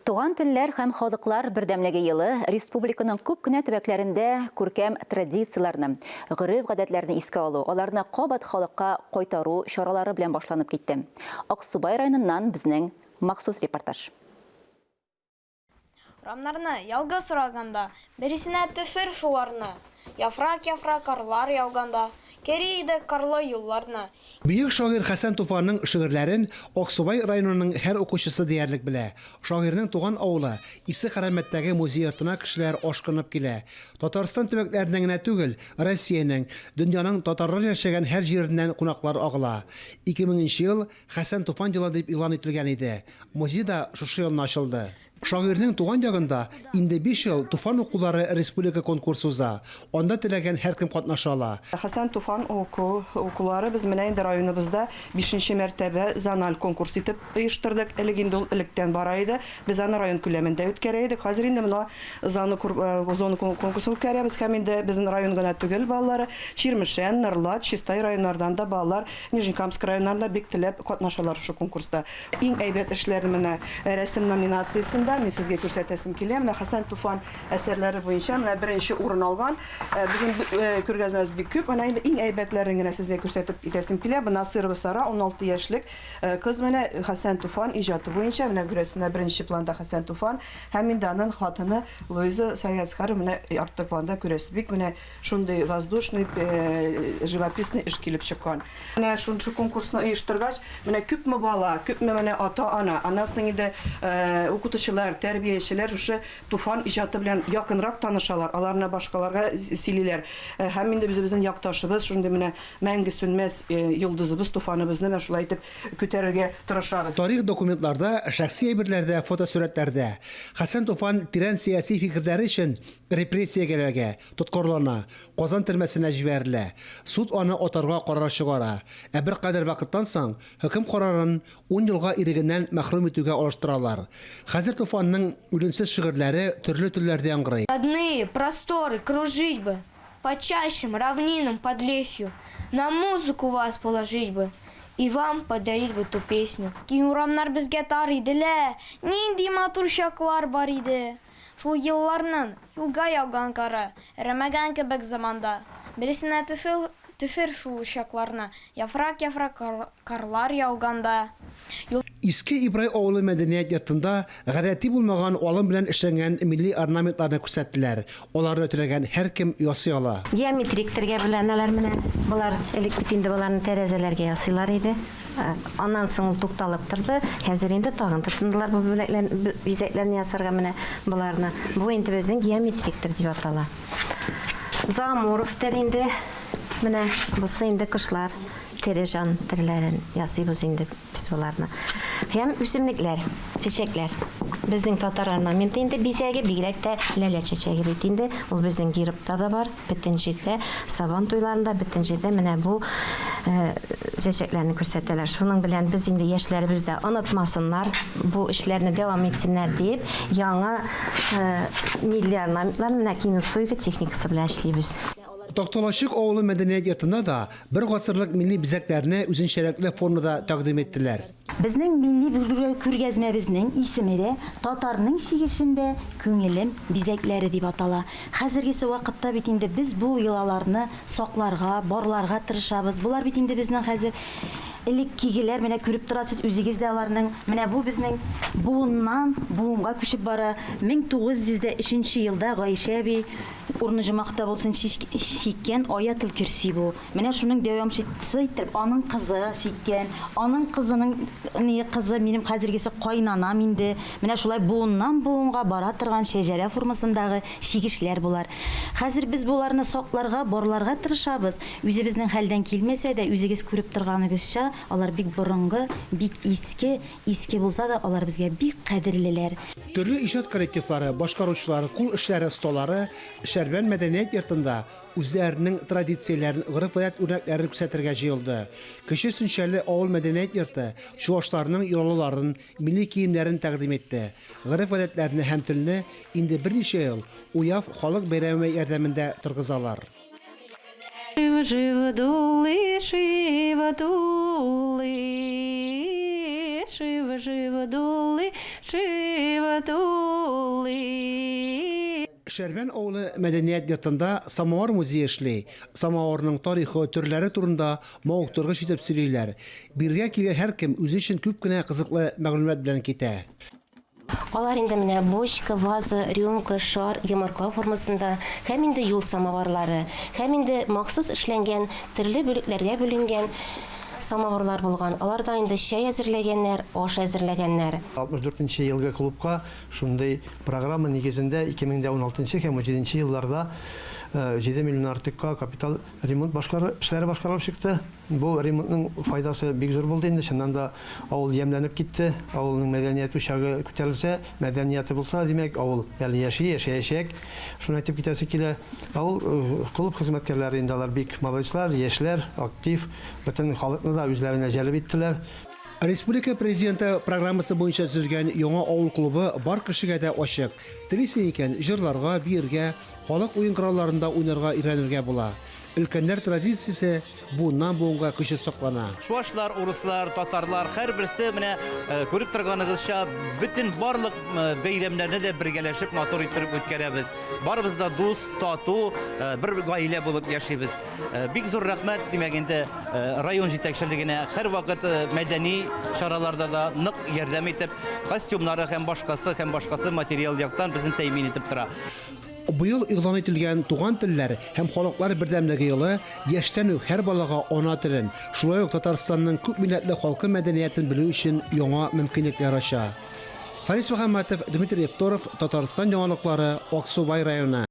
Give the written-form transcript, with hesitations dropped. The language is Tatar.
Туган телләр һәм халыклар бердәмлеге елы республиканың күп кенә төбәкләрендә күркәм традицияләрне, гореф-гадәтләрне искә алу, аларны кабат халыкка кайтару чаралары белән башланып китте. Аксубай районыннан безнең махсус репортаж. Урамнарны ялгыз сораганда, Берисенә төшер шуларны. Яфрак-яфрак карлар яуганда, Кери идек карлы юлларны. Бөек шагыйрь Хәсән Туфанның шигырьләрен Аксубай районының һәр укучысы диярлек белә. Шагыйрьнең туган авылы Иске Карәмәттәге музей-йортына кешеләр ашкынып килә. Татарстан төбәкләреннән генә түгел, Россиянең, дөньяның татарлар яшәгән һәр җиреннән кунаклар агыла. 2000 нче ел Хәсән Туфан елы дип игълан ителгән иде. Музей да шушы елны ачылды. Шагыйрьнең туган ягында инде биш ел Туфан укулары республика конкурсы уза. Анда теләгән һәркем катнаша ала. Хәсән Туфан уку укулары без менә инде районыбызда бишенче мәртәбә зональ конкурс итеп оештырдык. Элек инде ул электән бара иде. Без аны район күләмендә үткәрә идек. Хәзер инде менә зона зона конкурсын үткәрәбез һәм инде безнең район гына түгел балалары, Чирмешән, Норлат, Чистай районнардан да балалар, Нижнекамск районнарында бик теләп катнашалар шушы конкурста. Иң әйбәт эшләр менә рәсем номинациясендә мин сезгә күрсәтәсем килә. Менә Хәсән Туфан әсәрләре буенча менә беренче урын алган. Безнең күргәзмәбез бик күп. Менә инде иң әйбәтләрен генә сезгә күрсәтеп китәсем килә. Бу Насырова Сара, 16 яшьлек кыз менә Хәсән Туфан иҗаты буенча менә күрәсез, менә беренче планда Хәсән Туфан һәм инде аның хатыны Луиза Сәясхарова менә арткы планда күрәсез. Бик менә шундый воздушный, живописный эш килеп чыккан. Менә шушы конкурсны оештыргач, менә күпме бала, күпме менә ата-ана, аннан соң инде укытучылар, тәрбиячеләр шушы Туфан иҗаты белән якынрак танышалар, аларны башкаларга сөйлиләр. Һәм инде үзебезнең якташыбыз, шундый менә мәңге сүнмәс йолдызыбыз Туфаныбызны менә шулай итеп күтәрергә тырышабыз. Тарих документларда, шәхси әйберләрдә, фотосурәтләрдә. Хәсән Туфан тирән сәяси фикерләре өчен репрессиягә эләгә, тоткарлана, Казан төрмәсенә җибәрелә. Суд аны атарга карар чыгара. Ә беркадәр вакыттан соң хөкем карарын ун елга ирегеннән мәхрүм итүгә алыштыралар. Хәзер Туфанның үлемсез шигырьләре төрле телләрдә яңгырый. Родные просторы кружить бы По чащам, равнинам, подлесью, На музыку вас положить бы И вам подарить бы ту песню. Киң урамнар безгә тар иде лә, Нинди матур чаклар бар иде. Шул елларның юлга яуган кары Эремәгән кебек заманда. Бересенә төшер, төшер шул чакларны, Яфрак-яфрак карлар яуганда. Юл. Иске Ибрай авылы мәдәният йортында гадәти булмаган алым белән эшләнгән милли орнаментларны күрсәттеләр. Аларны теләгән һәркем ясый ала. Геометрик тергә-бүләнәләр менә болар. Элек бит инде боларны тәрәзәләргә ясыйлар иде. Аннан соң ул тукталып торды. Хәзер инде тагын тотындылар бу бүләкләр, бизәкләрне ясарга менә боларны. Бу инде безнең геометриктер дип атала. Зооморфтер инде. Менә бусы инде кошлар, тере җан терләрен ясыйбыз инде без боларны. Һәм үсемлекләр, чәчәкләр. Безнең татар орнаменты инде бизәге, бигрәк тә ләлә чәчәге бит инде. Ул безнең гербта да бар. Бөтен җирдә, Сабан туйларында, бөтен җирдә менә бу чәчәкләрне күрсәтәләр. Шуның белән без инде яшьләребез дә онытмасыннар, бу эшләрне дәвам итсеннәр диеп, яңа милли орнаментлар менә кинусуйга техникасы белән эшлибез. Такталачык авылы мәдәният йортында да бер гасырлык милли бизәкләрне үзенчәлекле формада тәкъдим иттеләр. Безнең милли күргәзмәбезнең исеме дә Татарның чигешендә күңелем бизәкләре дип атала. Хәзергесе вакытта бит инде без бу йолаларны сакларга, барларга тырышабыз. Болар бит инде безнең хәзер элеккегеләр, менә күреп торасыз үзегез дә аларның. Менә бу безнең буыннан буынга күчеп бара. 1903 нче елда Гайшә әби, урыны җомахта булсын, чиккән Аятел-Көрси бу. Менә шуның дәвамчысы итеп аның кызы чиккән, аның кызының ни кызы, минем хәзергесе кайнанам инде. Менә шулай буыннан буынга бара торган шәҗәрә формасындагы чигешләр болар. Хәзер без боларны сакларга, барларга тырышабыз. Үзебезнең хәлдән килмәсә дә, үзегез күреп торганыгызча, алар бик борынгы, бик иске, иске булса да, алар безгә бик кадерлеләр. Төрле иҗат коллективлары, башкаручылар, кул эшләре осталары Шәрбән мәдәният йортында үзләренең традицияләрен, гореф-гадәт үрнәкләрен күрсәтергә җыелды. Кече Сөнчәле авыл мәдәният йорты чуашларның йолаларын, милли киемнәрен тәкъдим итте. Гореф-гадәтләрне һәм телне инде берничә ел Уяв халык бәйрәме ярдәмендә торгызалар. Шив дулы, шив дулы, шив, шив дулы, Втули. Шәрмән авылы мәдәният йортында самовар музее эшли. Самавырның тарихы, төрләре турында мавыктыргыч итеп сөйлиләр. Бирегә килгән һәркем үзе өчен күп кенә кызыклы мәгълүмат белән китә. Алар инде менә бочка, ваза, рюмка, шар, йомырка формасында һәм инде юл самоварлары, һәм инде махсус эшләнгән, төрле бүлекләргә бүленгән самавырлар булган. Аларда инде чәй әзерләгәннәр, аш әзерләгәннәр. 64 нче елгы клубка шундый программа нигезендә 2016 нчы һәм 17 нче елларда 7 миллион артыкка капиталь ремонт башкару эшләре башкарылып чыкты. Бу ремонтның файдасы бик зур булды инде. Чыннан да авыл ямьләнеп китте. Авылның мәдәният учагы күтәрелсә, мәдәнияте булса, димәк, авыл әле яши, яшәячәк. Шуны әйтеп китәсе килә. Авыл клуб хезмәткәрләре инде алар бик молодецлар, яшьләр, актив. Бөтен халыкны да үзләренә җәлеп иттеләр. Республика Президенты программасы буенча төзелгән яңа авыл клубы бар кешегә дә ачык. Телисең икән, җырларга, биергә, халык уен коралларында уйнарга өйрәнергә була. Өлкәннәр традициясе буыннан-буынга күчеп саклана. Чуашлар, урыслар, татарлар, һәрберсе менә күреп торганыгызча, бөтен барлык бәйрәмнәрне дә бергәләшеп матур иттереп үткәрәбез. Барыбыз да дус, тату, бер гаилә булып яшибез. Бик зур рәхмәт, димәк инде, район җитәкчелегенә һәрвакыт мәдәни чараларда да нык ярдәм итеп, костюмнары һәм башкасы һәм башкасы материал яктан безне тәэмин итеп тора. Быел игълан ителгән Туган телләр һәм халыклар бердәмлеге елы яшьтән үк һәр балага ана телен, шулай ук Татарстанның күпмилләтле халкы мәдәниятен белү өчен яңа мөмкинлекләр ача. Фарис Мөхәммәтов, Дмитрий Евторов, Татарстан яңалыклары, Аксубай районы.